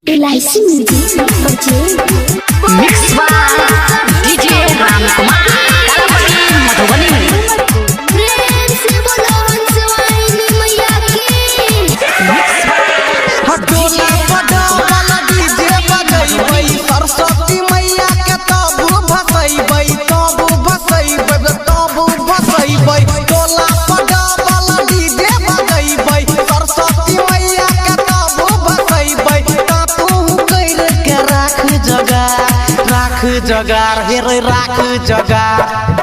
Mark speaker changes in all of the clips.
Speaker 1: LIC music
Speaker 2: mix by DJ Ram Kumar Kalapatti Madhubani.
Speaker 1: प्रेम से बोलो हंसवाहिनी मैया की।
Speaker 3: हटोला बजावल DJ बजैबै, Saraswati मैया के तब भसैबै, तब भसैबै, तब भसैबै। टोला बजावल डीजे बजैबै, सरस्वती मैया के तब भसैबै। ता तू कैर के राख जोगार, राख जोगार, हे रे राख जोगार।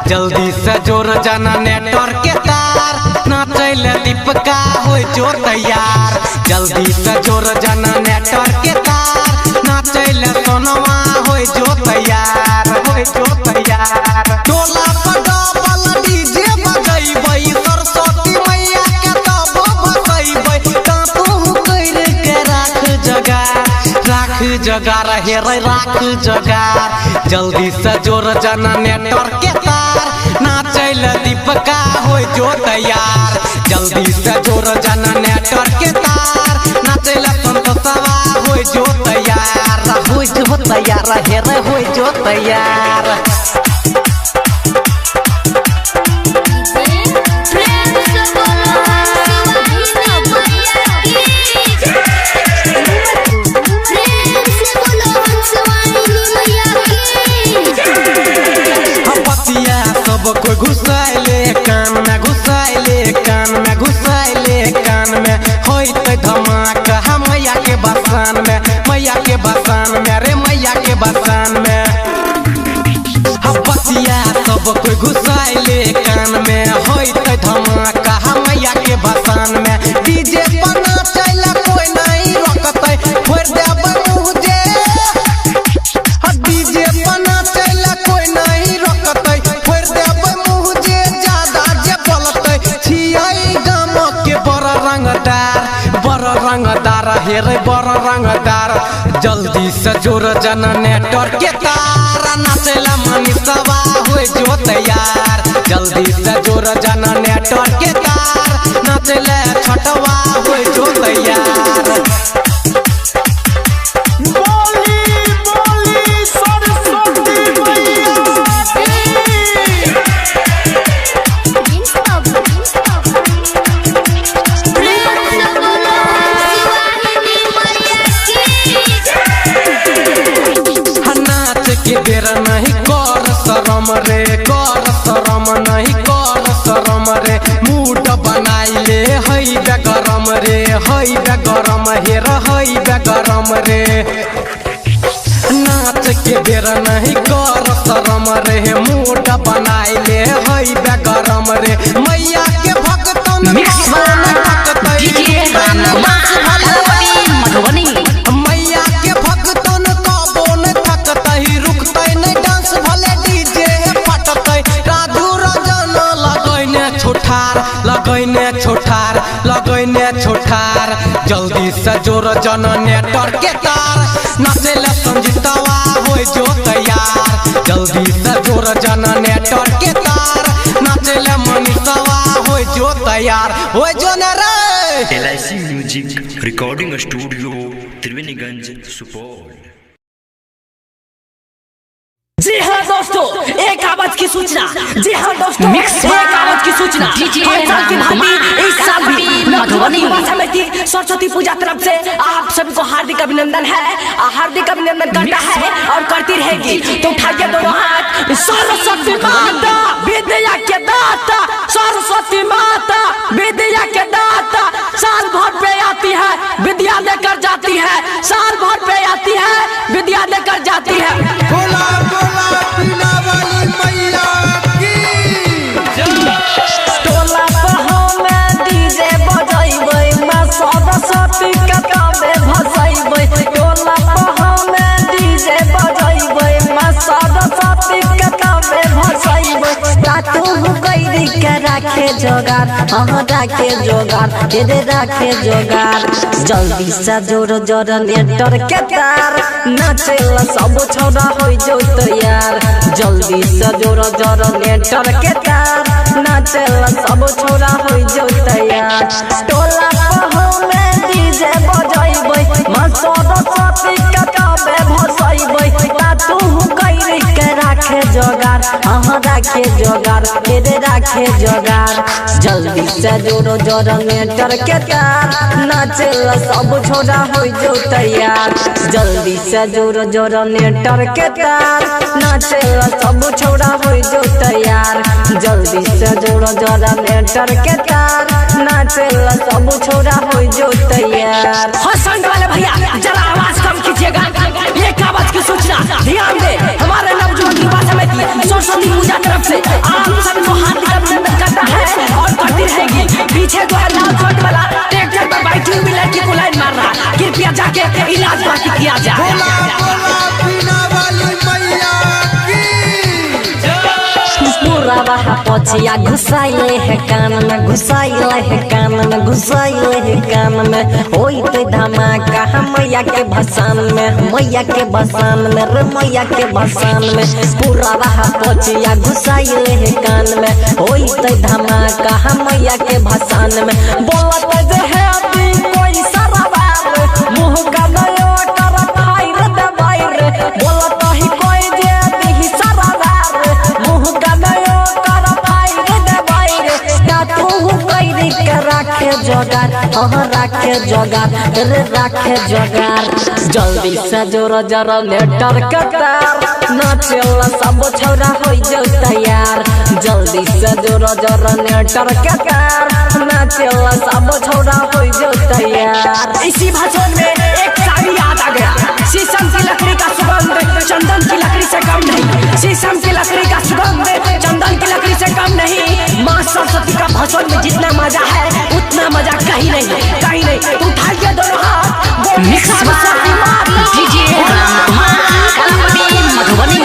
Speaker 3: जल्दी से जोर जाना नेटवर्क के तार, नाचै ले दीपका होय जो तैयार। जल्दी से जोर जाना नेटवर्क के तार, नाचै ले सोनवा होय जो तैयार, होय जो तैयार। टोला पडबल डीजे बजैबै, सरस्वती मैया के तब भसैबै। ता तू कैर के राख जोगार, राख जोगार, हे रे राख जोगार। जल्दी से जोर जाना नेटवर्क के तार, नाचै ले दीपका होय जो तैयार। जल्दी से जोर जाना नेटवर्क के तार, नाचै ले संतोषवा होय जो तैयार, होय जो तैयार, हे रे होय जो तैयार।
Speaker 1: प्रेम से बोलो हंसवाहिनी मैया की। प्रेम से बोलो हंसवाहिनी मैया की।
Speaker 3: पतिया सब कोई घुसाइले कान में, घुसाइले कान में, घुसाइले कान में। होइत धमाका हम मैया के बसान में, मैया के बसान में रे, मैया के बसान में। पतिया सब कोई घुसाइले कान में, होइत धमाका हम मैया के बसान में। डीजे पर नाचैला कोई नहीं रोकतै, फोड़ देबै मुँह जे। डीजे पर नाचैला कोई नहीं रोकतै, फोड़ देबै मुँह जे ज्यादा जे बोलतै। छियै गाम के बड़ रंगदार, बड़ रंगदार, हे रे बड़ रंगदार। जल्दी से जोर जना नेटवर्क के तार, नाचैला मनीषवा होय जो तैयार। जल्दी से जोर जना नेटवर्क के तार, नाचैला छठवा होय जो तैयार।
Speaker 4: बोली बोली सरस्वती मैया की।
Speaker 1: प्रेम से बोलो हंसवाहिनी मैया की।
Speaker 3: नाच के बेर नहीं कर शरम रे, कर शरम नहीं कर शरम रे। मूड बनाइले हई बेगरम रे, हई बेगरम, हे हई बेगरम रे। नाच के बेर नहीं कर शरम रे, मूड बनाइले हई बेगरम रे। मैया के भक्तन
Speaker 2: mix by DJ Ram Kumar Kalapati Madhubani.
Speaker 3: मैया के भक्तन कबो न थकतै, रुकतै नै डांस भले डीजे फटतै। राजू रंजन लगैने छोठार, लगैने छोठार, लगैने छोठार। जल्दी से जोर जन नेटवर्क के तार, नाचैला संजीतवा होय जो तैयार। जल्दी से जोर जन नेटवर्क के तार, नाचैला मनीषवा होय जो तैयार, होय जो ने रे।
Speaker 5: LIC music recording studio Triveniganj Supaul.
Speaker 6: जी हाँ दोस्तों, एक आवाज की सूचना। जी हाँ दोस्तों,
Speaker 2: मिक्स
Speaker 6: एक आवाज की सूचना।
Speaker 2: डीजे
Speaker 6: हर साल की
Speaker 2: राम
Speaker 6: भांति
Speaker 2: कुमार
Speaker 6: इस साल भी
Speaker 2: कलापति मधुबनी।
Speaker 6: युवा समिति सरस्वती पूजा तरफ से आप सभी को हार्दिक अभिनंदन है, हार्दिक अभिनंदन करता है और करती रहेगी। तो उठाइए दोनों हाथ। सरस्वती माता विद्या के दाता, सरस्वती माता विद्या के दाता, साल भर पे आती है विद्या लेकर जाती है, साल भर पे आती है विद्या लेकर जाती है।
Speaker 4: बोला बोला पीला वाली मैया की।
Speaker 6: टोला पर हमे डीजे बजैबै, माँ सरस्वती के तबे भसैबै। टोला पर हमे डीजे बजैबै, माँ सरस्वती के तबे भसैबै।
Speaker 7: तू कैरी के राखे जोगार, हम राखे जोगार, तेरे राखे जोगार। जल्दी से जोर जोर नेटर के तार, नाचेला सब छौड़ा होइ जो तैयार। जल्दी से जोर जोर नेटर के तार, नाचेला सब छौड़ा होइ जो तैयार। टोला पर हमे डीजे बजैबै, माँ सरस्वती हे रे राखे जोगार। जल्दी से जोड़ो जनरेटर के तार, नाचेला सब छोरा हो जो तैयार। जल्दी से जोड़ो जनरेटर के तार, नाचेला सब छोरा हो जो तैयार। जल्दी से जोड़ो जनरेटर के तार, नाचेला सब छोरा हो जो तैयार।
Speaker 6: हाँ साउंड वाले भैया जरा आवाज कम कीजिएगा। एक आवाज की सूचना ध्यान दे, हमारे नवजुवक युवा समिति सरस्वती पूजा तरफ से आप सभी को हार्दिक अभिनंदन करता है और करती रहेगी। पीछे जो है लाल शर्ट वाला ट्रैक्टर पर बैठी हुई लड़की को लाइन मार रहा, कृपया जाके इलाज बाकी किया जाए।
Speaker 4: बोला बोला बीना वाली मैया की।
Speaker 7: पूरा पछिया घुसाइले है कान में, घुसाइले है कान में, घुसाइले है कान में। होते धमाका मैया के भसान में, मैया के भसान में रे मैया के भसान में। पूरा पछिया घुसाइले है कान में, होते धमाका मैया के भसान में। बोलत जे है अभी कोई सरवार, मुँह का नयो कर फाइर दबाई रे। बोलत ही कोई जे अभी सरवार, मुँह का नयो कर फाइर दबाई रे। का तू कैरी के राखे जोगार, अहाँ राखे जोगार रे राखे जोगार। जल्दी से जोरो जनरेटर के तार, नाचेला सब छौरा हो जो तैयार। जल्दी से जोरो जनरेटर के तार, नाचेला सब छौरा हो जो तैयार।
Speaker 6: इसी भाषण में एक शायरी याद आ गया। शीशम की लकड़ी का सुगंध चंदन की लकड़ी से कम नहीं, शीशम की लकड़ी का सुगंध चंदन की लकड़ी से कम नहीं। माँ सरस्वती का भाषण में जितना मजा है उतना मजा कहीं नहीं, कहीं नहीं। तो उठाइए दोनों हाथ, बोलिए
Speaker 2: मिक्स
Speaker 6: सरस्वती माता।
Speaker 2: डीजे रामकुमार कलमबी मधुबनी।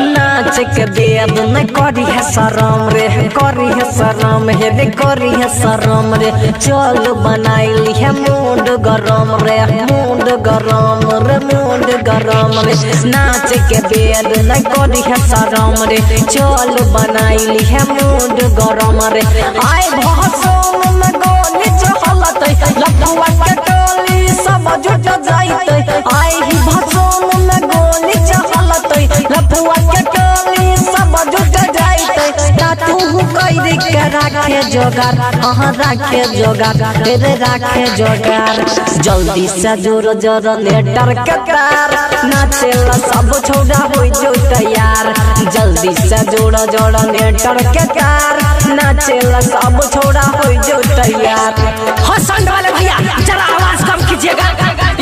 Speaker 7: नाच के बेद न करी है शरम रे, करी है शरम हे रे, करी है शरम रे। चल बनाइली है मूड गरम रे, मूड गरम रे, मूड गरम रे। नाच के बेद न करी है शरम रे, चल बनाइली है मूड गरम रे। आए भसोन में गोली चहलतै, लफुआ के टोली सब जुट जाइतै। आए ही भसोन में गोली चहलतै, लफुआ के टोली सब जुट जाइतै। ता तू कैरी के राखे जोगार, अहाँ राखे जोगार रे राखे जोगार। जल्दी से जोरो जनरेटर के तार, नाचेला सब छौरा हो जो तैयार। जल्दी से जोरो जनरेटर के तार, नाचेला सब छौरा हो जो तैयार।
Speaker 6: हाँ साउंड वाले भैया जरा आवाज कम कीजिएगा।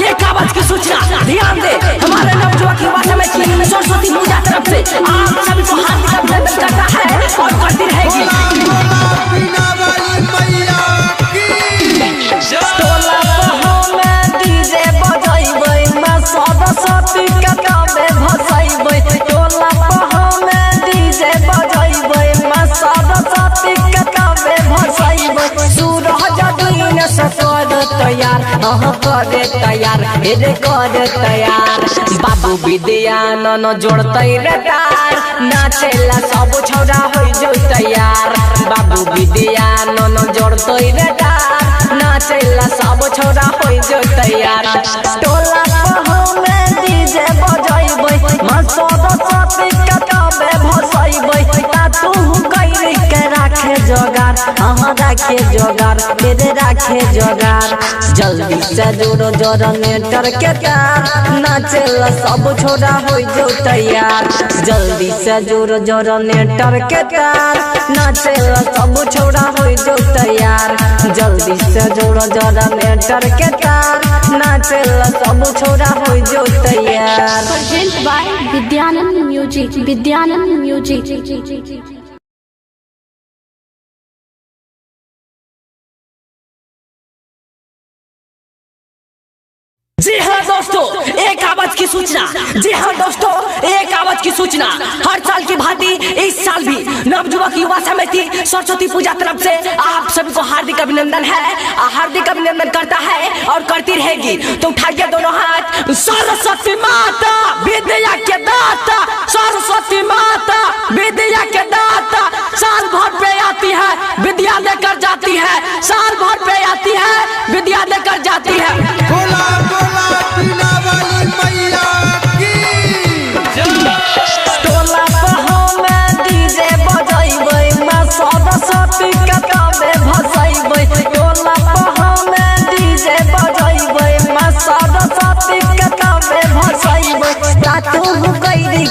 Speaker 6: एक आवाज की सूचना ध्यान दे, हमारे नवजुवक युवा समिति सरस्वती पूजा तरफ से आप सभी को हार्दिक अभिनंदन करता है और करती रहेगी।
Speaker 4: बोला बीना वाली मैया की।
Speaker 7: टोला पर डीजे बजैबै, माँ सरस्वती के नामे भसैबै। टोला पर डीजे बजैबै, माँ सरस्वती के नामे भसैबै। सूरज दिन से कर तैयार, अहाँ करे तैयार हे रे करे तैयार। बाबू विद्या नन जोड़तै रे तार, नाचेला सब छौरा हो जो तैयार। बाबू विद्या नन जोड़तै रे तार, नाचेला सब छौरा हो जो तैयार। टोला पर डीजे बजैबै, माँ सरस्वती के नामे भसैबै। ता तू कैरी के राखे जोगार, अहाँ राखे जोगार रे राखे जोगार। जल्दी से जोड़ो जनरेटर के तार, नाचेला सब छोरा हो जो तैयार। जल्दी से जोड़ो जनरेटर के तार, नाचेला सब छोरा हो जो तैयार। जल्दी से जोड़ो जनरेटर के तार, नाचेला सब छोरा हो जो तैयार।
Speaker 1: Present by Vidyanand music, Vidyanand music.
Speaker 6: जी हाँ दोस्तों, एक आवाज की सूचना। जी हाँ दोस्तों, एक आवाज की सूचना। हर साल की भांति इस साल भी नवयुवक युवा समिति सरस्वती पूजा तरफ से आप सभी को हार्दिक अभिनंदन है, हार्दिक अभिनंदन करता है और करती रहेगी। तो उठाइए दोनों हाथ, सरस्वती माता विद्या के दाता, सरस्वती माता विद्या के दाता, साल भर पे आती है विद्या लेकर जाती है, साल भर पे आती है विद्या लेकर जाती है।
Speaker 4: बोला बोला पीला वाली मैया की।
Speaker 7: टोला पर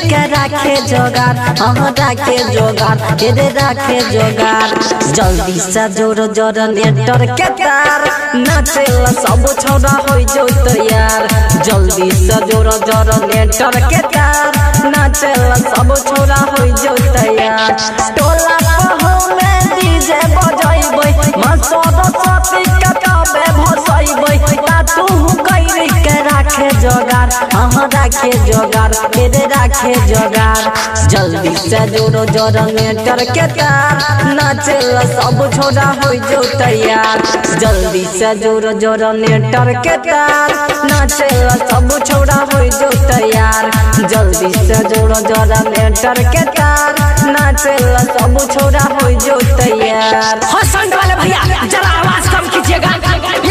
Speaker 7: के राखे जोगार, हाँ राखे जोगार, रे राखे जोगार। जल्दी से जोर जनरेटर के तार, नाचेला सब छौड़ा होइ जो तैयार। जल्दी से जोर जनरेटर के तार, नाचेला सब छौड़ा होइ जो तैयार। टोला पर हमे डीजे बजैबै, माँ सरस्वती के तबे भसैबै। ता तू कैर के राखे जोगार, हाँ राखे जोगार, रे राखे जोगार। जल्दी से जोरो जनरेटर के तार, नाचेला सब छोरा होइ जो तैयार। जल्दी से जोरो जनरेटर के तार, नाचेला सब छोरा होइ जो तैयार। जल्दी से जोरो जनरेटर के तार, नाचेला सब छोरा होइ जो तैयार।
Speaker 6: हाँ साउंड वाले भैया जरा आवाज कम कीजिएगा।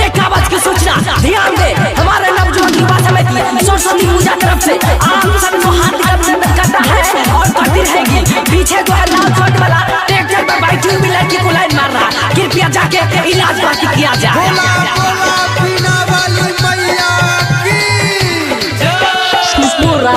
Speaker 6: एक आवाज की सूचना ध्यान दे, हमारे नवजुवक युवा समिति सरस्वती पूजा तरफ से आप सभी को हार्दिक अभिनंदन करता है और करती रहेगी। पीछे जो है लाल शर्ट वाला ट्रैक्टर पर बैठी हुई लड़की को लाइन मार रहा, कृपया जाके इलाज बाकी किया जाए।
Speaker 4: बोला बोला बीना वाली मैया की।
Speaker 7: पूरा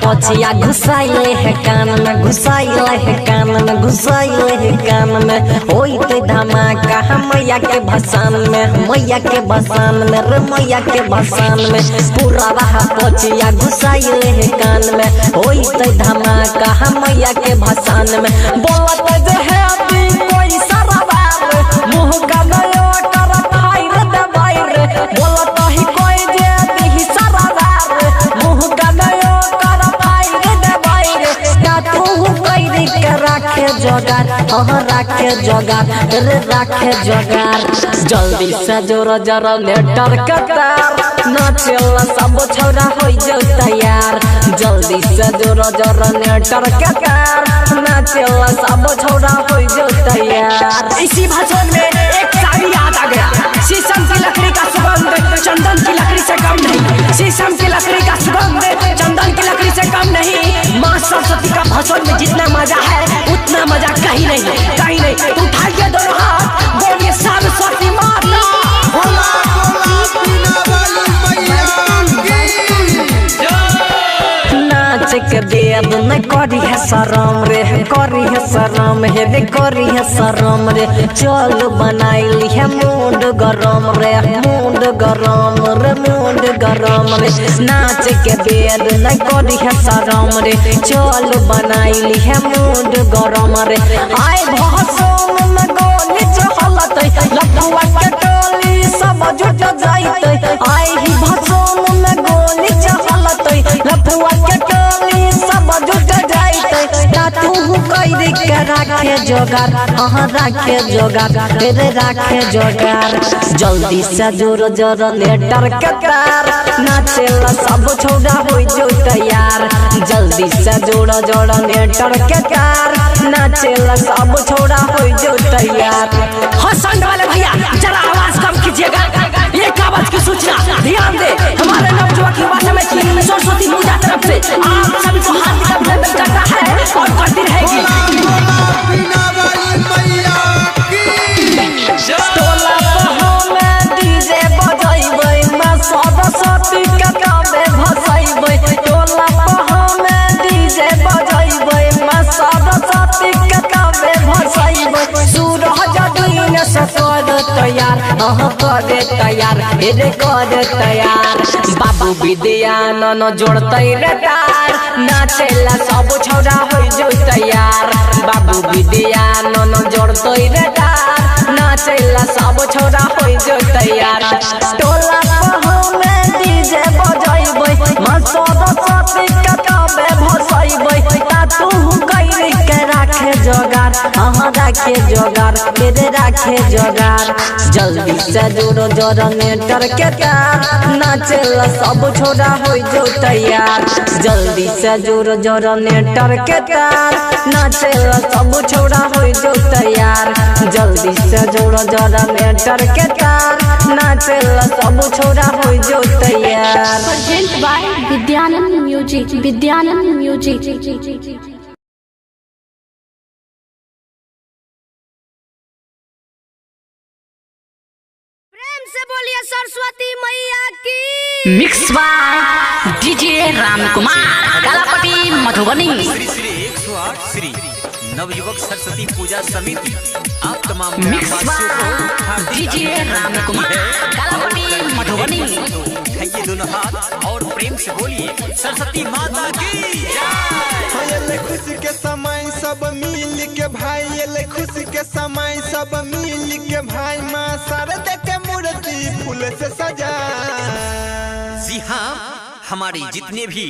Speaker 7: पछिया घुसाइले है कान में, घुसाइले है कान में, घुसाइले है कान में। होइते धमाका मैया के भसान में, मैया के भसान में रे मैया के भसान में। पूरा पछिया घुसाइले है कान में, होइते धमाका मैया के भसान में। बोलत जे है अभी कोई सरवार, मुँह का नयो कर फाइर दबाई रे। बोलत ही कोई जे अभी सरवार, मुँह का नयो कर फाइर दबाई रे। का तू कैर के राखे जोगार, हाँ राखे जोगार, रे राखे जोगार। जल्दी से जोर जनरेटर के तार, नाचेला सब छौड़ा होइ जो तैयार। जल्दी से जोर जनरेटर के तार, नाचेला सब छौड़ा होइ जो तैयार।
Speaker 6: इसी भाषण में एक शायरी याद आ गया। शीशम की लकड़ी का सुगंध चंदन की लकड़ी से कम नहीं, शीशम की लकड़ी का सुगंध चंदन की लकड़ी से कम नहीं। माँ सरस्वती का भाषण में जितना मजा है उतना मजा कहीं नहीं, कहीं नहीं। तो उठाइए दोनों हाथ, बोलिए सरस्वती माता।
Speaker 4: बोला बोला बीना वाली मैया की।
Speaker 7: नाच के बेद न करी है शरम रे, करी है शरम हे रे, करी है शरम रे। चल बनाइली है मूड गरम रे, मूड गरम रे, मूड गरम रे। नाच के बेद न करी है शरम रे, चल बनाइली है मूड गरम रे। आय भसोन में गोली चहलतै, लफुआ के टोली सब जुट जाइतै। आय ही भसोन में गोली चहलतै, लफुआ के टोली सब जुट जाइतै। ता तू कैर के राखे जोगार, हाँ राखे जोगार, रे राखे जोगार। जल्दी से जोर जनरेटर के तार, नाचेला सब छौड़ा होइ जो तैयार। जल्दी से जोर जनरेटर के तार, नाचेला सब छौड़ा होइ जो तैयार।
Speaker 6: हाँ साउंड वाले भैया जरा आवाज कम कीजिएगा। एक आवाज की सूचना ध्यान दे, हमारे नवजुवक युवा समिति सरस्वती पूजा तरफ से आप सभी को हार्दिक अभिनंदन करता है और करती रहेगी।
Speaker 4: बोला बोला बीना वाली मैया की।
Speaker 7: टोला पर हमे डीजे बजैबै, माँ सरस्वती के तबे भसैबै। टोला पर हमे डीजे बजैबै, माँ सरस्वती के तबे भसैबै। सूरज दिन से कर तैयार, अहाँ करे तैयार, रे करे तैयार। बाबू विद्या नन जोड़तै रे तार, नाचेला सब छौड़ा होइ जो तैयार। बाबू विद्या नन जोड़तै रे तार, नाचेला सब छौड़ा होइ जो तैयार। टोला पर हमे डीजे बजैबै, माँ सरस्वती के तबे भसैबै। ता तू कैर के राखे जोगार, हाँ राखे जोगार, रे राखे जोगार। जल्दी से जोरो जनरेटर के तार, नाचेला सब छोरा होइ जो तैयार। जल्दी से जोरो जनरेटर के तार, नाचेला सब छोरा होइ जो तैयार। जल्दी से जोरो जनरेटर के तार, नाचेला सब छोरा होइ जो तैयार।
Speaker 1: Present by Vidyanand music, Vidyanand music. प्रेम से बोलिए सरस्वती मैया की।
Speaker 2: Mix by DJ Ram Kumar, Kalapatti Madhubani.
Speaker 8: Shri Shri 108 Shri Navyuvak Saraswati Puja Samiti आप तमाम
Speaker 2: मिक्स
Speaker 8: ग्रामवासियों को
Speaker 2: बाय
Speaker 8: हार्दिक
Speaker 2: डीजे
Speaker 8: अभिनंदन
Speaker 2: राम
Speaker 8: करती
Speaker 2: कुमार,
Speaker 8: है।
Speaker 2: कालापट्टी मधुबनी।
Speaker 8: उठाइए दोनों हाथ और प्रेम से बोलिए सरस्वती माता की जय।
Speaker 4: एले खुशी के समय सब मिल के भाई, एले खुशी के समय सब मिल के भाई, माँ शारदा के मूर्ति फूल से सजा।
Speaker 8: जी हाँ, हमारे जितने भी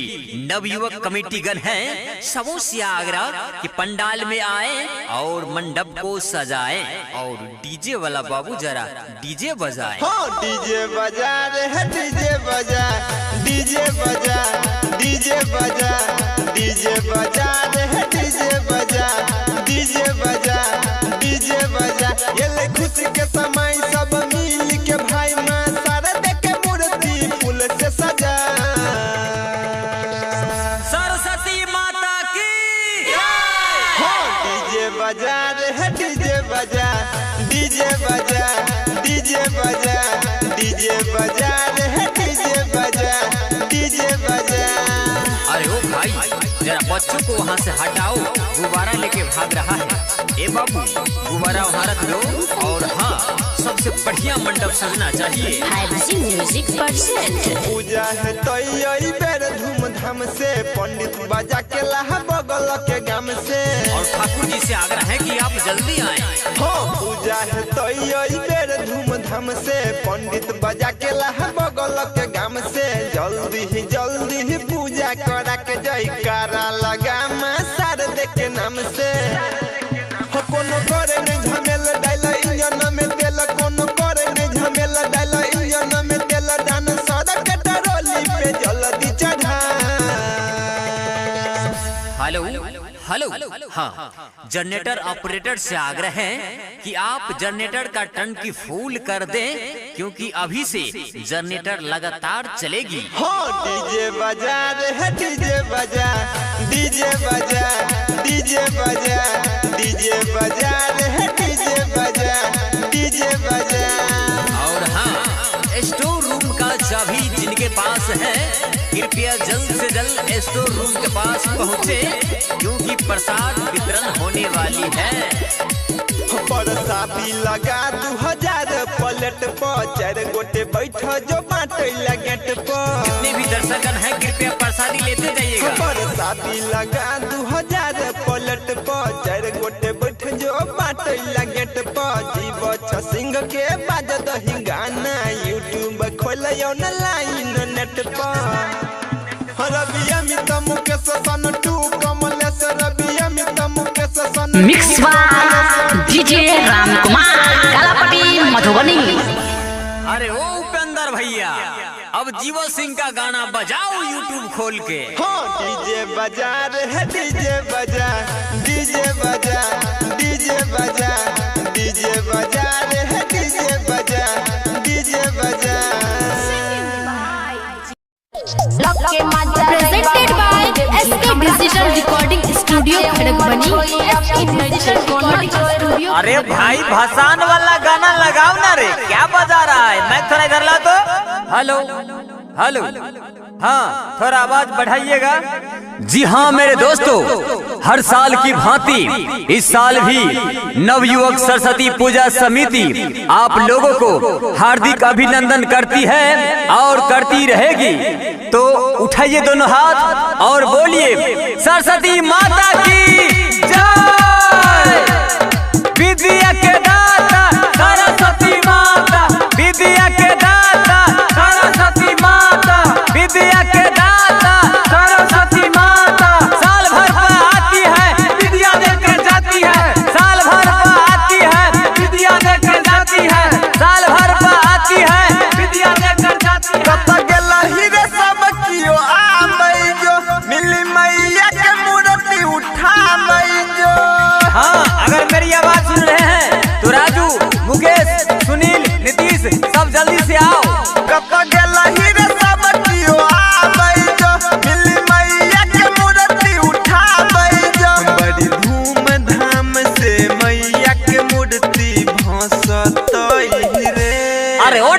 Speaker 8: नवयुवक कमेटीगण हैं सबों से आग्रह कि पंडाल में आए और मंडप को सजाएं और डीजे वाला बाबू जरा डीजे बजाएं।
Speaker 4: हाँ डीजे बजा रे है, डीजे बजा, डीजे बजा, डीजे बजा, डीजे बजा रे है, डीजे बजा, डीजे बजा, डीजे बजा। एले खुशी के समय सब मिल के भाई, माँ शारदा के मूर्ति फूल से सजा।
Speaker 8: सरस्वती माता की
Speaker 4: हाँ डीजे बजा रे है, डीजे बजा, डीजे बजा, डीजे बजा, डीजे बजा रे है, डीजे बजा, डीजे बजा।
Speaker 8: अरे ओ भाई, जरा बच्चों को वहाँ से हटाओ, गुब्बारा लेके भाग रहा है। ए बाबू, गुब्बारा वहाँ रख दो। और हाँ, सबसे बढ़िया मंडप सजना चाहिए।
Speaker 1: 5G music percent.
Speaker 4: पूजा है तैयारी बेर धूमधाम से, पंडित बजा के लाहा बगल के गाम से।
Speaker 8: और ठाकुर जी से आग्रह है कि आप जल्दी आए।
Speaker 4: हो पूजा है तैयारी बेर धूमधाम से, पंडित बजा के लाहा बगल के गाम से। जल्दी ही पूजा करा के जयकारा लगा माँ शारदे के नाम से। हो कोनो करे नहीं झमेल डाल इंजन में तेल, कोनो करे नहीं झमेल डाल इंजन में तेल, डान सड़क टरोली पे जल्दी चढ़ा।
Speaker 8: हेलो हेलो, हाँ, जनरेटर ऑपरेटर से आग्रह है कि आप जनरेटर का टंकी फूल कर दें, क्योंकि अभी से जनरेटर लगातार चलेगी।
Speaker 4: हाँ डीजे बजा रे है, डीजे बजा, डीजे बजा, डीजे बजा, डीजे बजा रे है, डीजे बजा, डीजे बजा।
Speaker 8: और हाँ, स्टोर रूम का चाबी जिनके पास है कृपया जल्द से जल्द स्टोर रूम के पास पहुँचे, क्योंकि प्रसाद वितरण होने वाली है।
Speaker 4: बरसाती लगा 2000 पलट पर, 4 गोटे बैठ जो बाटे लगेट पर।
Speaker 8: जितने भी दर्शकगण हैं कृपया प्रसादी लेते जाइएगा।
Speaker 4: बरसाती लगा 2000 पलट पर, 4 गोटे बैठ जो बाटे लगेट पर। जीव सिंह के बाज दही गाना, यूट्यूब खोल ऑनलाइन नेट पर। रवि अमित मुकेश सन टू कमलेश, रवि अमित मुकेश सन।
Speaker 2: Mix by DJ Ram Kumar, Kalapatti Madhubani.
Speaker 8: अरे ओ उपेंद्र भैया, अब जीवा सिंह का गाना बजाओ यूट्यूब खोल के।
Speaker 4: हाँ डीजे बजा रे है, डीजे बजा, डीजे बजा, डीजे बजा, डीजे बजा रे है, डीजे बजा, डीजे बजा।
Speaker 1: Presented by SK Digital Recording Studio Khadagbani. SK Digital Recording Studio.
Speaker 8: अरे भाई, भसान वाला गाना लगाओ ना रे, क्या बजा रहा है? मैं थोड़ा इधर ला तो। हेलो हेलो, हाँ थोड़ा आवाज बढ़ाइएगा।
Speaker 9: जी हाँ मेरे दोस्तों, हर साल की भांति इस साल भी नवयुवक सरस्वती पूजा समिति आप लोगों को हार्दिक अभिनंदन करती है और करती रहेगी। तो उठाइए दोनों हाथ और बोलिए सरस्वती माता की जय। विद्या के दाता सरस्वती माता, विद्या के दाता सरस्वती माता, विद्या के दाता सरस्वती माता। साल भर पर आती है विद्या देकर जाती है, साल भर पर आती है विद्या देकर जाती है, साल भर पर आती है विद्या देकर जाती है।
Speaker 4: कत गेला हीरे सब कियो आबै जो, मिली मैया के मूर्ति उठाबै जो।
Speaker 9: हाँ, अगर मेरी आवाज सुन रहे हैं तो राजू, मुकेश, सुनील, नीतीश सब जल्दी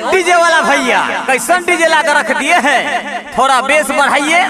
Speaker 9: ओ डीजे वाला भैया, कैसन डीजे ला कर रख दिए हैं, थोड़ा बेस बढ़ाइए